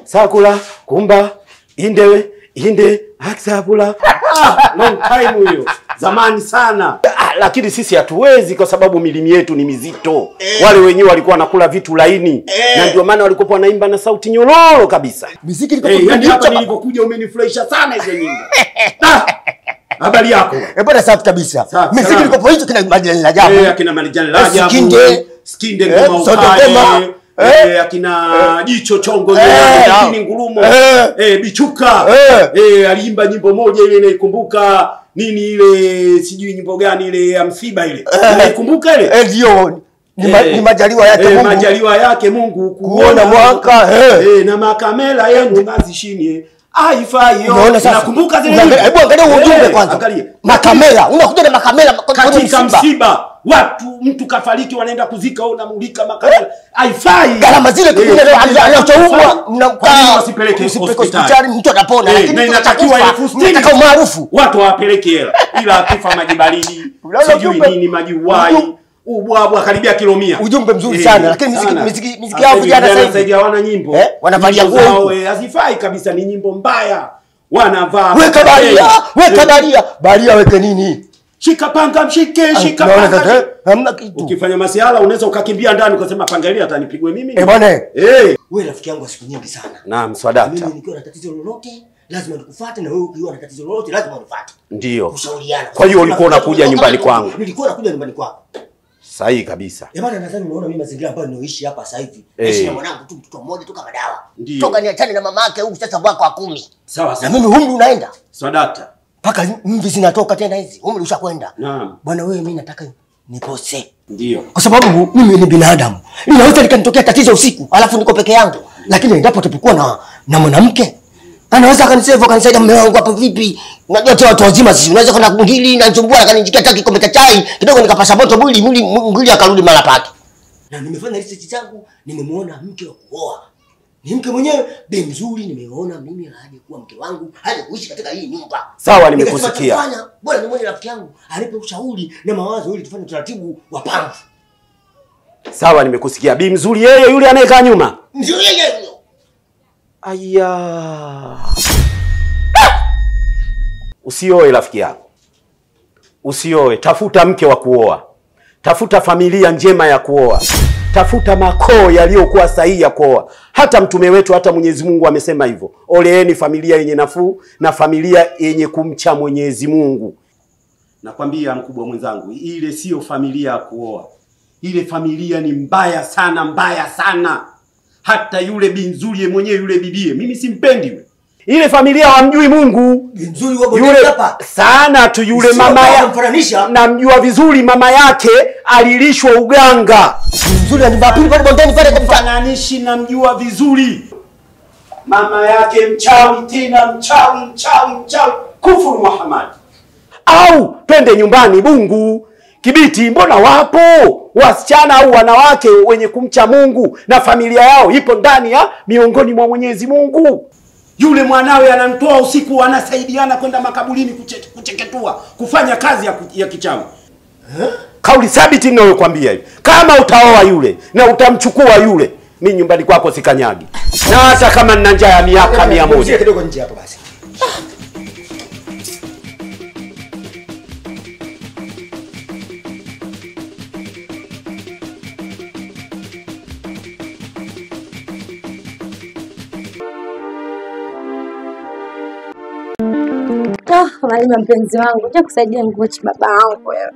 Sakula kumba indewe inde aksabula. Long time huyo. Zamani sana. Lakini sisi hatuwezi kwa sababu milimi yetu ni mizito. Wale wenyewe walikuwa wanakula vitu laini. Na ndio maana walikuwa wanaimba na sauti nyororo kabisa. Muziki ilikuwa yani hapa nilipokuja umenifurahisha sana hizo nyimbo. Habari yako? Bwana safi kabisa. Muziki ilikuwa hicho kina Marijani Rajabu. Akina Marijani Rajabu. Skinde, Skinde ngoma ukale. Akina Jicho Chongo lakini Ngurumo. Bichuka. Aliimba nyimbo moja ile naikumbuka. Nini ile sijui nyimbo gani ile ya msiba ile. Unaikumbuka ile? Ndio. Ni majaliwa yake Mungu. Majaliwa yake Mungu kuona mwaka. Na makamera yenu mazishini. Haifai. Unakumbuka zile nyimbo? Hebu angalia ujumbe kwanza. Makamera, unakuja na makamera katika msiba. Watu mtu kafariki wanaenda kuzika au unamulika makamera. Haifai. Gharama zile kingine leo anachoumwa mnamkaa usipeleke hospitali mtu atapona, lakini inatakiwa 60,000 nataka umaarufu. Watu wapeleke hela. Ila akifa maji baridi, sijui nini maji uhai, ubwabwa karibia kilo 100. Ujumbe mzuri sana, lakini muziki yao vijana sasa hivi hawana nyimbo. Wanavalia nguo hazifai kabisa, ni nyimbo mbaya. Wanavaa. Weka baria, weka baria. Baria weke nini? Shika panga mshike, shika panga. Hamna kitu. Ukifanya masiala unaweza ukakimbia ndani ukasema panga ile atanipigwe mimi. Bwana. Wewe rafiki yangu wa siku nyingi sana. Naam, swadakta. Mimi nikiwa na tatizo lolote lazima nikufuate, na wewe ukiwa na tatizo lolote lazima unifuate. Ndio. Kushauriana. Kwa hiyo ulikuwa unakuja nyumbani kwangu. Nilikuwa nakuja nyumbani kwako. Sahihi kabisa. Bwana nadhani unaona mimi mazingira ambayo ninayoishi hapa sasa hivi. Naishi na mwanangu tu mtoto mmoja tu kama dawa. Toka niachane na mamake huyu sasa mwaka wa 10. Sawa sawa. Na mimi umri unaenda. Swadakta. Paka mvi zinatoka tena hizi. Umri ushakwenda. Naam. Bwana wewe mimi nataka nipose. Ndio. Kwa sababu mimi ni binadamu. Inaweza likanitokea tatizo usiku, alafu niko peke yangu. Lakini endapo tupokuwa na mwanamke, anaweza akanisave akanisaidia, mume wangu hapo vipi? Unajua tu watu wazima sisi. Unaweza kwenda ngili na nchumbua akanijikia hata kikombe cha chai, kidogo nikapasha moto mwili mwili akarudi mara pake. Na nimefanya research zangu, nimemuona mke wa kuoa. Ni mke mwenyewe bi mzuri, nimeona mimi aje kuwa mke wangu, aje kuishi katika hii nyumba. Sawa, nimekusikia. Bora nimuone rafiki yangu anipe ushauri na mawazo ili tufanye utaratibu wa pango. Sawa, nimekusikia. Bi mzuri yeye yule anayekaa nyuma. Ndio yeye huyo. Aya. Usioe rafiki yangu. Usioe, tafuta mke wa kuoa. Tafuta familia njema ya kuoa. Tafuta makoo yaliyokuwa sahihi ya kuoa. Hata mtume wetu, hata Mwenyezi Mungu amesema hivyo. Oleeni familia yenye nafuu na familia yenye kumcha Mwenyezi Mungu. Nakwambia mkubwa mwenzangu, ile sio familia ya kuoa. Ile familia ni mbaya sana, mbaya sana. Hata yule binzuri mwenyewe, yule bibie, mimi simpendi yule. Ile familia hawamjui Mungu. Binzuri wao yule hapa. Sana tu yule mama yake. Namjua vizuri mama yake alilishwa uganga. Binzuri ni mbapili pale bondeni pale kwa mfananishi, namjua vizuri. Mama yake mchawi tena mchawi mchawi mchawi, kufuru Muhammad. Au twende nyumbani Bungu, Kibiti, mbona wapo wasichana au wanawake wenye kumcha Mungu na familia yao ipo ndani ya miongoni mwa Mwenyezi Mungu. Yule mwanawe anamtoa usiku, anasaidiana kwenda makaburini kucheketua, kufanya kazi ya kichawi. Kauli thabiti ninayokuambia hivi. Kama utaoa yule na utamchukua yule, mimi nyumbani kwako sikanyagi. Na hata kama nina njaa ya miaka 100. Kidogo nje hapo basi. Malima mpenzi wangu, acha kusaidia nguochi baba yangu wewe.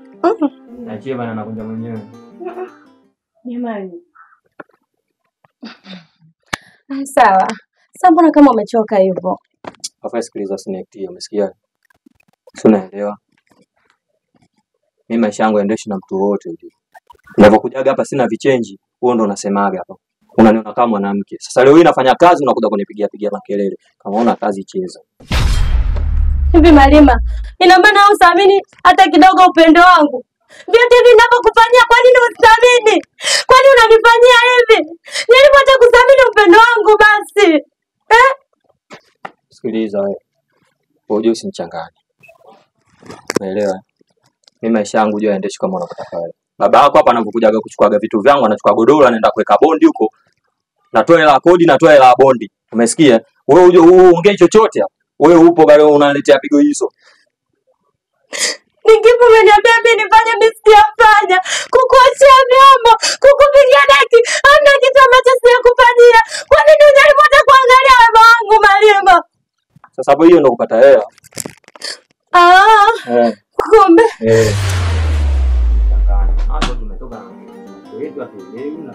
Achie bana, nakuja mwenyewe. Jamani. Sawa. Sasa mbona kama umechoka hivyo? Hapa sikiliza, usiniactie, umesikia? Si unaelewa? Mimi maisha yangu yaendeshi na mtu wote ujue. Ninapokujaga hapa sina vichenji, wewe ndo unasemaga hapa. Unaniona kama mwanamke. Sasa leo hii nafanya kazi unakuja kunipigia pigia makelele. Kama una kazi cheza. Hivi Malima, ina maana hausamini hata kidogo upendo wangu? Vyote hivi ninavyokufanyia kwa nini usiamini? Kwa nini unanifanyia hivi? Nilipata kuthamini upendo wangu basi. Eh? Sikiliza wewe. Wewe usinichanganye. Unaelewa? Mimi maisha yangu jua yaendeshi kama unavyotaka wewe. Baba yako hapa anapokujaga kuchukuaga vitu vyangu, anachukua godoro anaenda kuweka bondi huko. Natoa hela ya kodi, natoa hela ya bondi. Umesikia? Wewe uje uongee chochote hapa. Wewe upo bado unaletea pigo hizo. Nikipo umeniambia mimi nifanye, mimi sijafanya. Kukuachia vyombo, kukupigia deki, hamna kitu ambacho sijakufanyia. Kwa nini hujaribu hata kuangalia wema wangu Malima? Sasa hapo hiyo ndio kupata hela. Ah. Eh. Kumbe. Eh. Hapo tumetoka wetu atuelewi na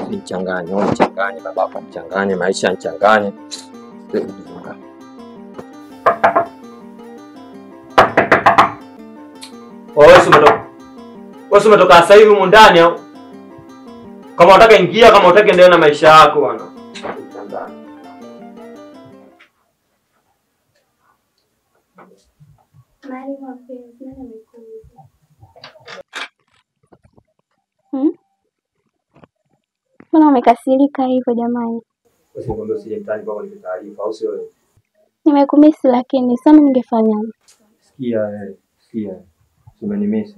nichanganye, nichanganye babako, nichanganye maisha, nichanganye. Wewe umetoka sasa hivi humu ndani au? Kama unataka ingia, kama unataka endelea na maisha yako bwana. Mbona umekasirika hivyo jamani? Usikwambie usije mtaani kwako nipe taarifa au sio wewe? Nimekumisi lakini sasa ningefanyaje? Sikia wewe, sikia. Umenimisi.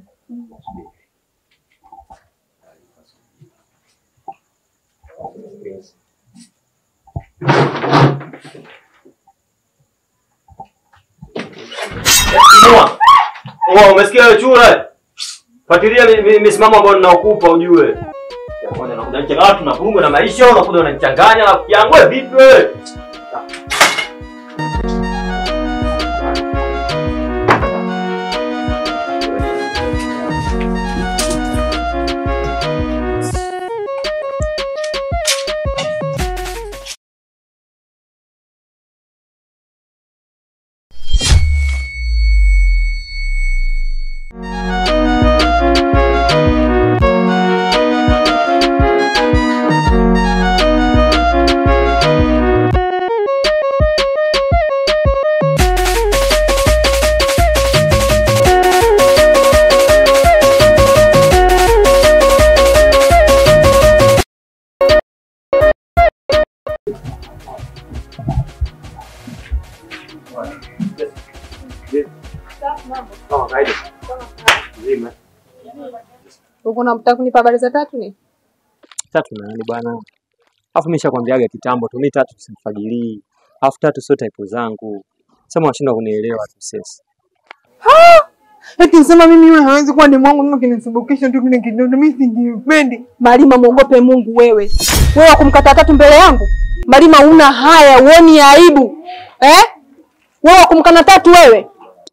Mua, umesikia wewe chura? Fuatilia misimamo ambayo ninakupa ujue. Kwanza nakuja nichanganya tunavurugwa na maisha, unakuja unanichanganya rafiki yangu wewe vipi wewe? Uko unataka kunipa habari za tatu ni? Tatu nani bwana? Alafu mimi nishakwambiaga kitambo tu mimi tatu simfagilii. Alafu tatu sio type zangu. Sema washindwa kunielewa tu sasa. Ha! Eti sema mimi yule hawezi kuwa ni mwangu, mimi kinisubukisha tu kile kidogo mimi sijipendi. Malima muogope Mungu wewe. Wewe kumkataa tatu mbele yangu? Malima una haya, uoni aibu? Eh? Wewe kumkana tatu wewe?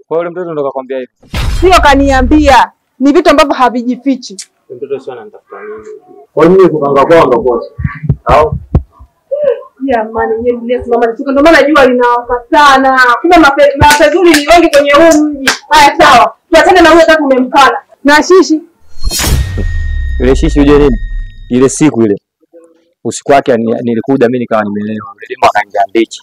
Kwa yule mtoto ndo kakwambia hivi. Sio kaniambia. Ni vitu ambavyo havijifichi. Mtoto sio ananitafuta mimi. Kwa nini kupanga kwao ndo kosa? Au? Jamani, nyewe dunia simama nishuka, ndio maana jua linawaka sana. Kumbe mapezuri ni wengi kwenye huu mji. Haya sawa. Tuachane na huyo tatu umemkana. Na shishi. Ile shishi uje nini? Ile siku ile. Usiku wake nilikuja mimi nikawa nimelewa. Yule demu akaingia mbichi.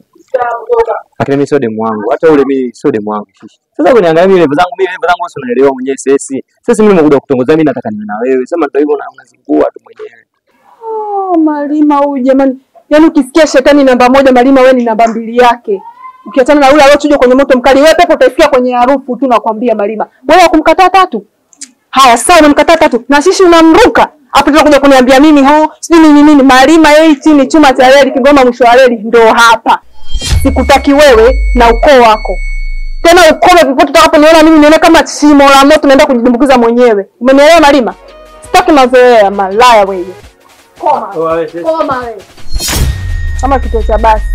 Lakini mimi sio demu wangu. Hata ule mimi sio demu wangu shishi. Sasa kuniangalia mimi level zangu, mimi level zangu wewe unaelewa mwenyewe sisi. Sasa mimi nimekuja kutongoza, mimi nataka niwe na wewe. Sema ndio hivyo unazingua tu mwenyewe. Oh, Malima huyu jamani. Yaani ukisikia shetani namba 1 Malima wewe ni namba 2 yake. Ukiachana na yule aliyochuja kwenye moto mkali, wewe pepo utaisikia kwenye harufu tu nakwambia Malima. Wewe kumkataa tatu? Haya sawa unamkataa tatu. Na shishi unamruka. Hapo tunakuja kuniambia mimi ho, sijui nini nini. Malima yeye chini chuma cha reli Kigoma mwisho wa reli ndo hapa. Sikutaki wewe na ukoo wako. Tena ukome popote utakaponiona mimi nione kama shimo la moto naenda kujidumbukiza mwenyewe. Umenielewa Malima? Sitaki mazoea malaya wewe. Koma. Koma wewe. Kama kituo cha basi.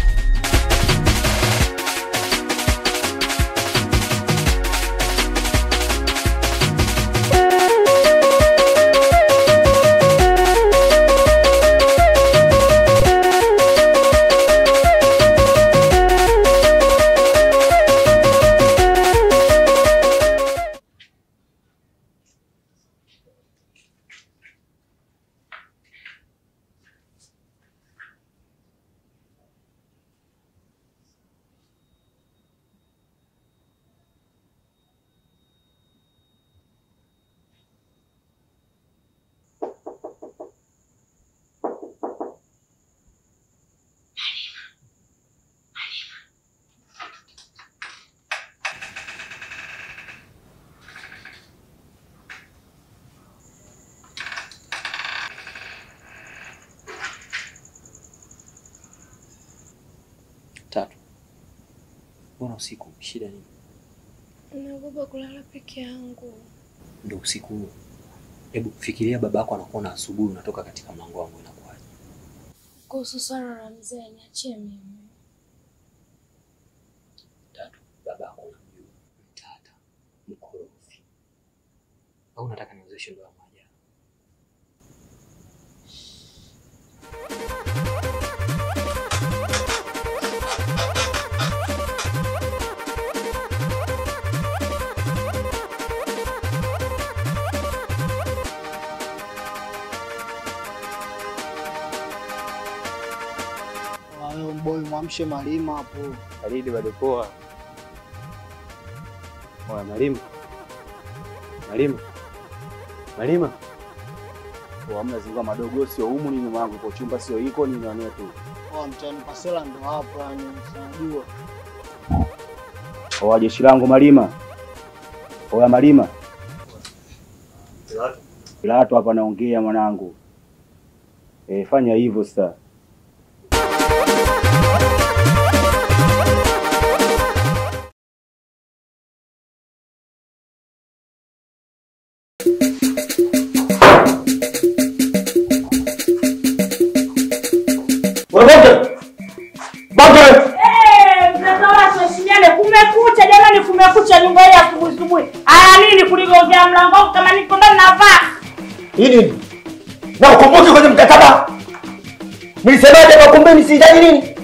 Mbona usiku? Shida nini? Naogopa kulala peke yangu. Ndio usiku huo. Hebu fikiria babako anakuona asubuhi unatoka katika mlango wangu inakuwaje? Kuhusu swala la mzee niachie mimi. Tatu, babako unamjua. Mtata, mkorofi. Au unataka niozeshe ndoa moja? Boy, mwamshe Malima hapo. Baridi bado poa. Oya Malima. Malima. Malima. Poa, hamna zingua madogo sio humu ni nyuma yangu kwa chumba sio iko ni nani tu. Poa mtani pasela ndo hapa ni unajua. Oya jeshi langu Malima. Oya Malima. Pilato hapa naongea mwanangu. Fanya hivyo sasa. Kumekucha jamani, kumekucha nyumba hii asubuhi asubuhi. Aya nini kuligongea mlango kama niko ndani navaa? Nini? Na ukumbuke kwenye mkataba. Nilisemaje kwa kumbe nisihitaji nini?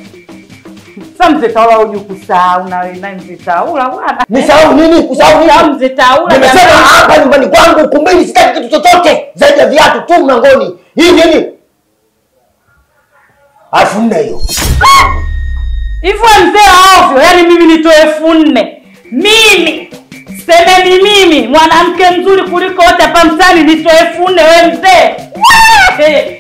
Sasa mzee Taula hujui kusahau na wewe na mzee Taula bwana. Nisahau nini? Kusahau nini? Mzee Taula. Nimesema hapa nyumbani kwangu ukumbini sitaki kitu chochote zaidi ya viatu tu mlangoni. Hii nini? 4,000 hiyo. Hivyo mzee ovyo, yani mimi nitoe 4,000. Mimi semeni mimi mwanamke mzuri kuliko wote hapa mtaani nitoe 4,000 wewe mzee.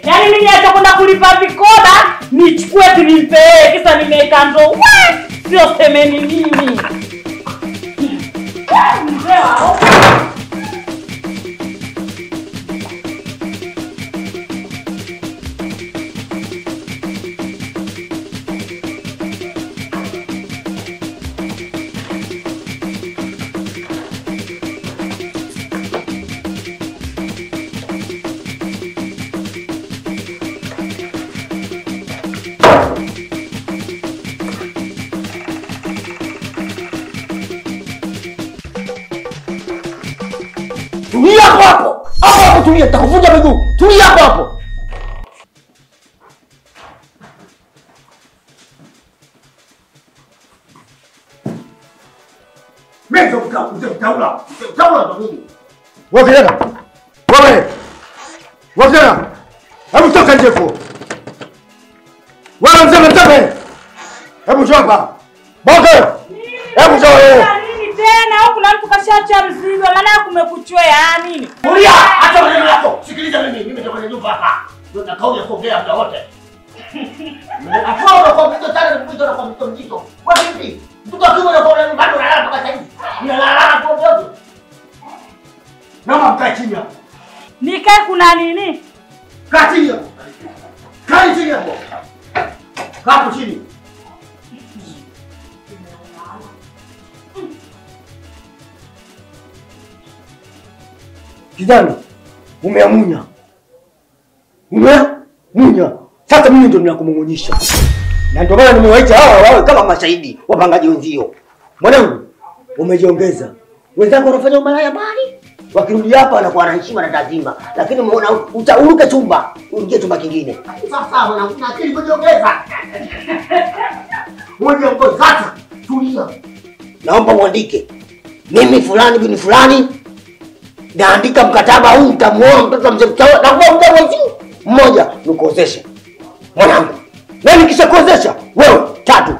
Yaani mimi hata kwenda kulipa vikoda nichukue tu nimpe kisa nimeweka ndoo. Sio semeni mimi. Mzee ovyo. Tulia hapo. Hapo hapo tulia, nitakuvunja miguu. Tulia hapo hapo. Mimi mtaula. Mtaula ndo mimi. Wewe kijana. Wewe. Wewe kijana. Hebu toka nje huko. Wewe mzee mtape. Hebu njoo hapa. Bonge. Hebu njoo wewe. Tena huku na mtu kashaacha mzigo maana kumekuchwea nini? Tulia, acha maneno yako. Sikiliza mimi, mimi ndio kwenye nyumba hapa. Ndio nakauli ya kuongea muda wote. Afu unakuwa mzito sana, mzito na kwa mzito mzito. Wewe vipi? Mtoto wa kiume unakuwa bado unalala mpaka sasa hivi. Unalala kwa ovyo. Naomba mkae chini hapo. Nikae kuna nini? Kaa chini hapo. Kaa chini hapo. Kaa hapo chini. Kijana, umeamunya. Umeamunya. Sasa mimi ndio ninakumung'unyisha. Na ndio maana nimewaita hawa wawe kama mashahidi, wapangaji wenzio. Mwanangu, umejiongeza. Wenzako wanafanya umalaya bali, wakirudi hapa wanakuwa na heshima na taadhima. Lakini umeona utauruka chumba, uingie chumba kingine. Sasa mwanangu, na akili kujiongeza. Umejiongeza sasa. Tulia. Naomba uandike. Mimi fulani bin fulani naandika mkataba huu, nitamuoa mtoto wa mzee Mtaula na kwa muda mwezi mmoja nikuozeshe mwanangu. Na nikishakuozesha wewe tatu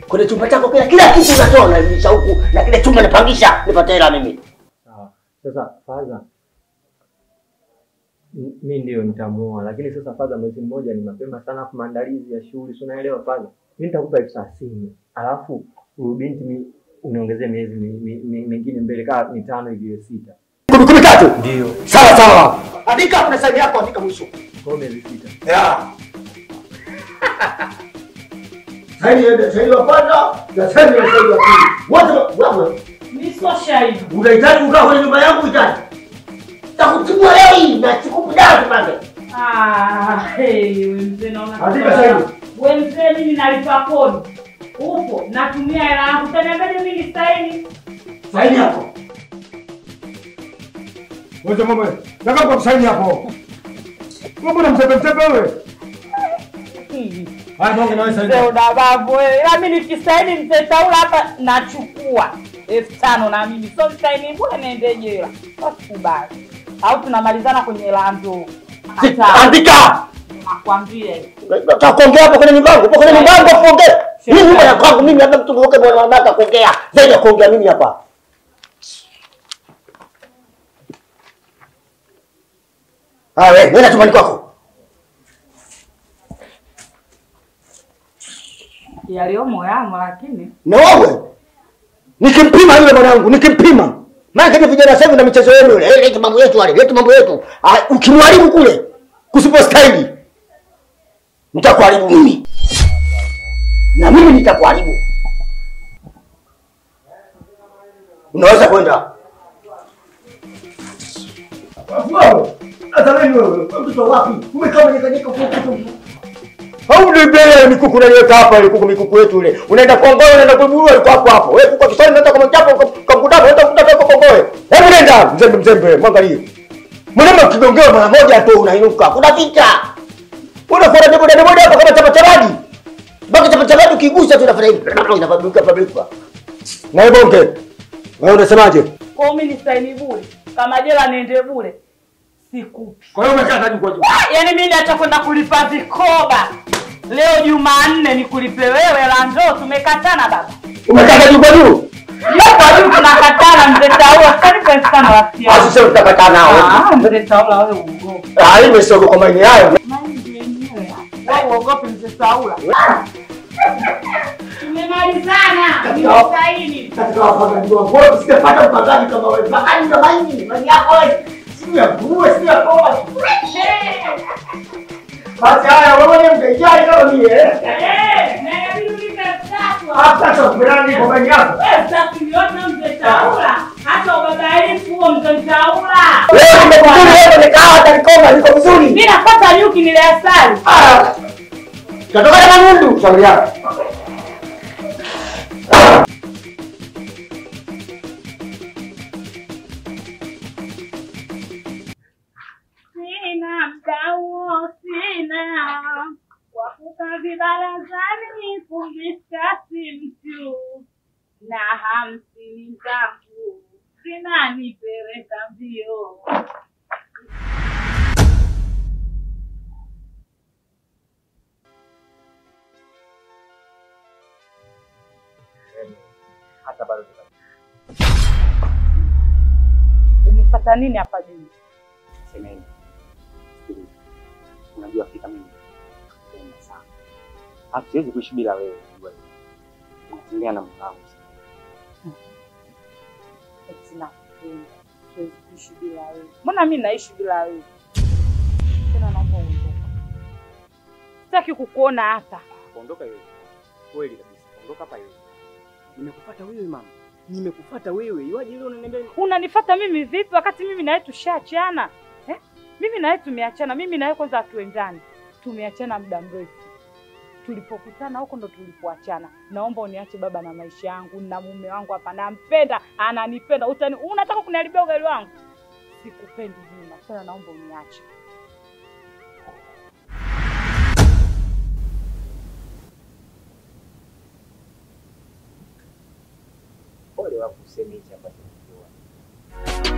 kwenye chumba chako kila kitu unatoa unarudisha huku na kile chumba napangisha nipate hela mimi. Sawa. Sasa faza mimi ndio nitamuoa, lakini sasa faza mwezi mmoja ni mapema sana kwa maandalizi ya shughuli, si unaelewa faza? Mimi nitakupa 30,000. Alafu huyu binti mimi uniongezee miezi mingine mbele kama 5 hivi 6. 13? Ndio. Sawa sawa. Andika hapo na saini yako, andika mwisho. Kwa miezi 6. Yeah. Saini ya shahidi wa kwanza na saini ya shahidi wa pili. Wote wewe. Mimi sio shahidi. Unahitaji kukaa kwenye nyumba yangu hitaji. Takutibua leo hii na sikupi dawa kipande. Ah, hey, wewe mzee naona. Andika saini. Wewe mzee mimi nalipa kodi. Upo natumia hela yangu. Utaniambiaje mimi saini? Saini hapo. Wewe mama, nataka kwa saini hapo. Wewe mbona msepe msepe wewe? Haya bonge na wewe saini. Mzee udababu wewe. Ila mimi nikisaini mzee Taula hapa nachukua 5000 na mimi. So saini bure niende jela. Usikubali. Au tunamalizana kwenye hela ndio. Andika. Nakwambia. Nataka kuongea hapo kwenye nyumba yangu. Kwenye nyumba yangu kuongea. Mimi nyumba ya kwangu mimi hata mtu mwoke bwana anataka kuongea. Zaidi ya kuongea mimi hapa. Ah wewe, nenda chumbani kwako. Yaliomo yamo lakini. Na wewe. Nikimpima yule mwanangu, nikimpima. Maana kama vijana sasa hivi na michezo yenu ile, leta mambo yetu wale, leta mambo yetu. Ukimharibu kule kusipo style. Nitakuharibu mimi. Na mimi nitakuharibu. Unaweza kwenda. Wewe, hata wewe, mtoto wapi? Umekaa umenyekanyeka huko huko. Au ndio ile mikuku unaleta hapa ile kuku mikuku yetu ile. Unaenda kwa Kongowe, unaenda kwa Burua yuko hapo hapo. Wewe kuku Kiswahili unaenda kwa Mchapo, kwa Mkutano, unaenda kwa Kongowe. Hebu nenda mzembe mzembe, mwangalie. Mwanamke ukigongewa mara moja tu unainuka. Kuna vita. Unakuwa na boda boda hapa kama chapa cha maji. Baki chapa cha maji ukigusa tu inafanya hivi. Inabadilika badilika. Na wewe bonge. Wewe unasemaje? Kwa mimi ni saini bure. Kama jela niende bure. Sikupi. Kwa hiyo umekaa hadi kwa juu. Yaani mimi naacha kwenda kulipa vikoba. Leo Jumanne nikulipe wewe la ndoo tumekatana baba. Umekata juu kwa juu? Juu kwa juu tunakatana mzee Taula. Karibu sana rafiki yangu. Sasa tutakatana wewe. Ah, mzee Taula wewe uogope. Ah, mimi sio kwa maana hayo. Maana yenyewe. Wewe uogope mzee Taula. Tumemalizana. Nimesaini. Katika wapangaji wangu wote sijapata mpangaji kama wewe. Mpangaji kama hivi, mali yako wewe. Sio ya bure, sio ya poa. Basi haya wewe ni mteja kama mimi eh? Eh, na inabidi ulipe 3000. Hata sasa fulani kwa mali yako. Wewe safi yote mzee Taula. Hata ubabaifu huo mzee Taula. Wewe nimekuzuri wewe nikaa hata nikoma niko vizuri. Mimi napata nyuki nile asali. Ah. Katoka na mundu shauri yako. Sina mkao, sina wakuka vibarazani kumbiskasi mtu na 50 zangu zinanipereka mbio. Hata bado umepata nini hapa juu? Semeni. Unajua fika mimi nakupenda sana. Hatuwezi kuishi bila wewe. Unatembea na mwanangu. Eti nakupenda. Siwezi kuishi bila wewe. Mbona mimi naishi bila wewe? Tena naomba uondoke. Sitaki kukuona hapa. Ondoka wewe. Kweli kabisa. Ondoka hapa wewe. Nimekufuata wewe mama. Nimekufuata wewe. Iwaje leo unaniambia unanifuata mimi vipi wakati mimi na wewe tushaachana? Eh? Mimi na wewe tumeachana. Mimi na wewe kwanza hatuendani. Tumeachana muda mrefu. Tulipokutana huko ndo tulipoachana. Naomba uniache baba na maisha yangu na mume wangu hapa. Nampenda, ananipenda. Utani unataka kuniharibia ugali wangu? Sikupendi Juma. Sasa naomba uniache. Ole wako useme hichi ambacho unajua.